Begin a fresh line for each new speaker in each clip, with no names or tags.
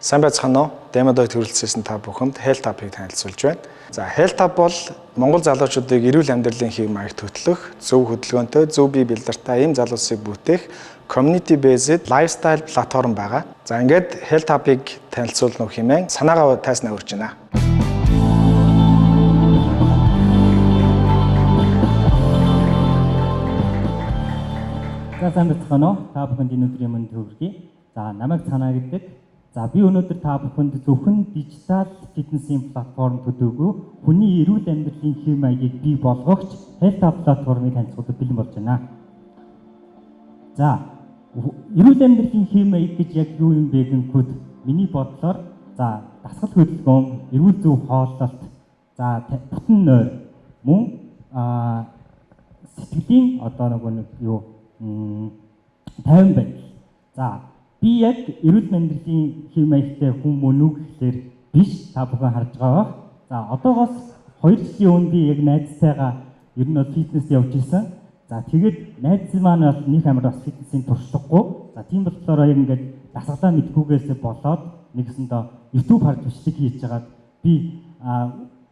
Сайн байцгаана уу? Demo-дойд хүрэлцсэн та бүхэнд Health Hub-ыг танилцуулж байна. За, Health Hub бол Монгол залуучуудыг эрүүл амьдралын хэв маягт хөтлөх, зөв хөдөлгөөнтэй, зөв бие бэлдэртэй ийм залуусыг бүтээх community based lifestyle платформ байгаа. За, ингээд Health Hub-ыг танилцуулна уу хэмээн санаагаа тайснаа өрж байна.
За, сайн байцгаана уу? Та бүхэнд энэ өдрийн мэнд хүргэе. За, намайг Цанаа гэдэг. За, би өнөөдөр та бүхэнд зөвхөн дижитал фитнесийн платформ төдийгүй хүний эрүүл амьдралын хэв маягийг бий болгогч Health Hub платформыг танилцуулах бэлэн болж байна. За, эрүүл амьдралын хэв маяг гэж яг юу юм бэ гэнкүүд миний бодлоор, за, дасгал хөдөлгөөн, эрүүл зөв хооллолт, за, бүтэн нойр, мөн сэтгэлийн одоо нөгөө нэг юу тайван байдал. За, би яг эрүүл амьдралын хэв маягтай хүн мөн үү гэхлээр биш, та бүхэн харж байгаа бах. За, одоогоос 2 жилийн өмнө би яг найзтайгаа ер нь бол фитнес явж исэн. За, тэгээд найз маань бол нэг амар бас фитнесийн туршлагагүй. За, тийм болохоор яг ингээд дасгалаа мэдхүүгээсээ болоод нэгсэндээ YouTube харж бичлэг хийж хагаад би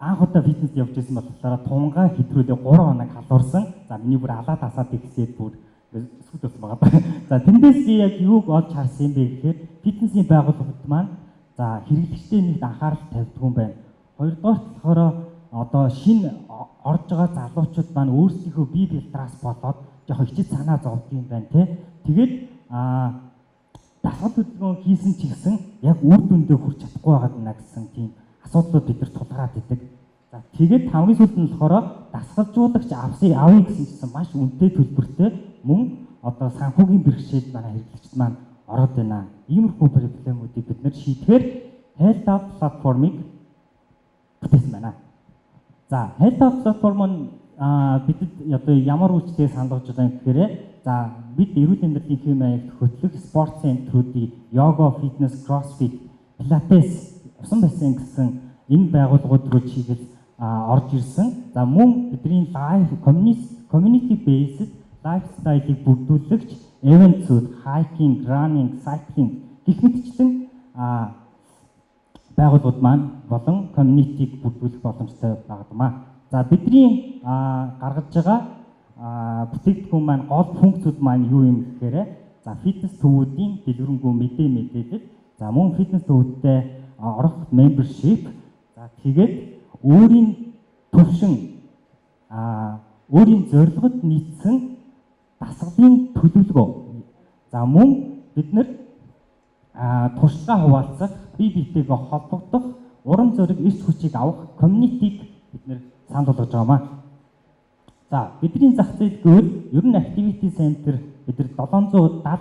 анх удаа фитнес явж исэн болохоор тунгаа хэтрүүлээ 3 хоног халуурсан. За, миний бүр алаа тасаад ихсээд бүр сүд болсон байгаа. За, тэндээс би яг юуг олж харсан юм бэ гэхээр фитнесийн байгууллагууд маань, за, хэрэглэгчдийн нэгт анхаарал тавьдгүй юм байна. Хоёрдугаар болохоор одоо шинэ орж байгаа залуучууд маань өөрсдийнхөө бие бэлтраас болоод жоохон хичээл санаа зовдөг юм байна те. Тэгээд дасгал хөдөлгөөн хийсэн ч гэсэн яг үр дүндээ хүрч чадахгүй байгаа даа гэсэн тийм асуудлууд бид нар тулгараад идэг. За, тэгээд хамгийн сүүлд нь болохоор дасгалжуулагч авсыг авъя гэсэн чинь маш үнэтэй төлбөртэй, мөн одоо санхүүгийн бэрхшээл манай хэрэглэгчд маань ороод байна. Иймэрхүү проблемуудыг бид нэр шийдэхээр Health Hub платформыг бүтээсэн байна. За, Health Hub платформ нь бидэд одоо ямар үйлчлэгийг санал болгож байгаа юм гэхээр, за, бид эрүүл амьдралын хэв маягт хөтлөх спорт центрүүдийн йога, фитнес, кроссфит, пилатес, усан бассейн гэсэн энэ байгууллагууд руу чиглэл орж ирсэн. За, мөн бидний life community based lifestyle-ыг бүрдүүлэгч event-үүд, hiking, running, cycling гэх мэтчлэн байгууллагууд маань болон community-г бүрдүүлэх боломжтой байгаа. За, бидний гаргаж байгаа бүтээгдэхүүн маань гол функцүүд маань юу юм гэхээр, за, фитнес төвүүдийн дэлгэрэнгүй мэдээлэл, за, мөн фитнес төвүүдтэй орох membership, за, тэгээд өөрийн төвшин өөрийн зорилгод нийцсэн дасгалын төлөвлөгөө. За, мөн бид нар туршлага хуваалцах, бие биетэйгээ холбогдох, урам зориг, эрч хүчийг авах community-г бид нэр санал болгож байгаа маа. За, бидний зах зээл гэвэл ер нь activity center бид нар 770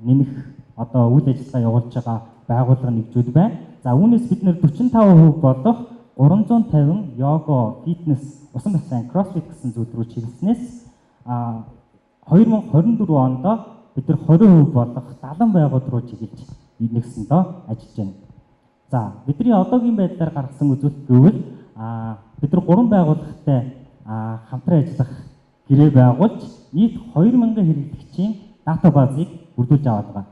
нэмэх одоо үйл ажиллагаа явуулж байгаа байгууллага нэгжүүд байна. За, үүнээс бид нэр 45% болох 350 йога, фитнес, усан бассейн, кроссфит гэсэн зүйл рүү чиглэснээс 2024 онд бид нар 20% болох 70 байгууллага руу чиглэж нэгсэндээ ажиллаж байна. За, бидний одоогийн байдлаар гаргасан үзүүлэлт гэвэл бид нар гурван байгууллагатай хамтран ажиллах гэрээ байгуулж нийт 2000 хэрэглэгчийн database-ыг бүрдүүлж аваад байгаа.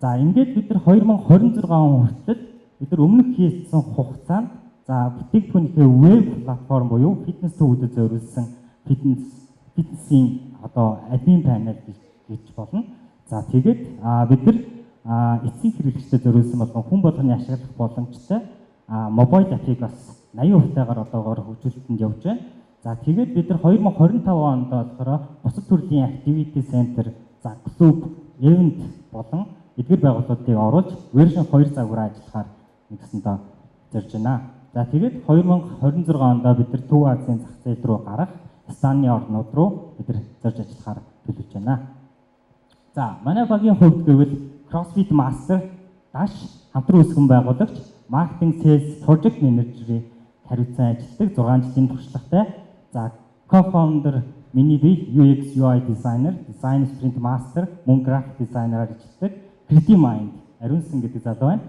За, ингээд бид нар 2026 он хүртэл бид нар өмнөх хийсэн хугацаанд, за, бүтээгдэхүүнийхээ веб платформ буюу фитнес төвүүдэд зориулсан фитнесийн одоо админ панел гэж болно. За, тэгээд бид нар эцсийн хэрэглэгчдэд зориулсан болгон хүн болгоны ашиглах боломжтой mobile app-ыг бас 80%-тайгаар одоогоор хөгжүүлэлтэнд явж байна. За, тэгээд бид нар 2025 онд болохоор бусад төрлийн activity center, за, клуб, event болон эдгээр байгууллагуудыг оруулж version 2 загвараа ажиллахаар нэгсэндээ зорж байна. За, тэгээд 2026 онд бид нар Төв Азийн зах зээл рүү гарах, Станы орнууд руу бид нар зорж ажиллахаар төлөвлөж байна. За, манай багийн хувьд гэвэл CrossFit Master, Dash хамтран үүсгэн байгуулагч, Marketing, Sales, Project Manager-ийг хариуцсан ажилладаг 6 жилийн туршлагатай. За, co-founder миний би UX UI designer, Design Sprint Master, мөн graphic designer-аар ажилладаг Creative Mind Ариунсан гэдэг залуу байна.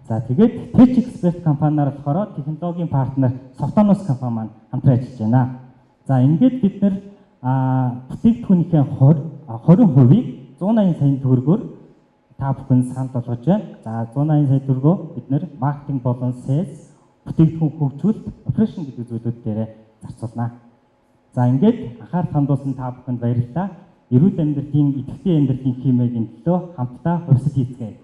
За, тэгээд Tech Expert компаниар болохоор технологийн партнер Softonos компани маань хамтран ажиллаж байна. За, ингээд бид нар бүтээгдэхүүнийхээ 20%-ийг 180 сая төгрөгөөр та бүхэн санал болгож байна. За, 180 сая төгрөгөө бид нар маркетинг болон sales, бүтээгдэхүүн хөгжүүлэлт, operation гэдэг зүйлүүд дээр зарцуулнаа. За, ингээд анхаарал хандуулсан та бүхэнд баярлалаа. Эрүүл амьдралын, идэвхтэй амьдралын хэв маягийн төлөө хамтдаа хувьсал хийцгээе.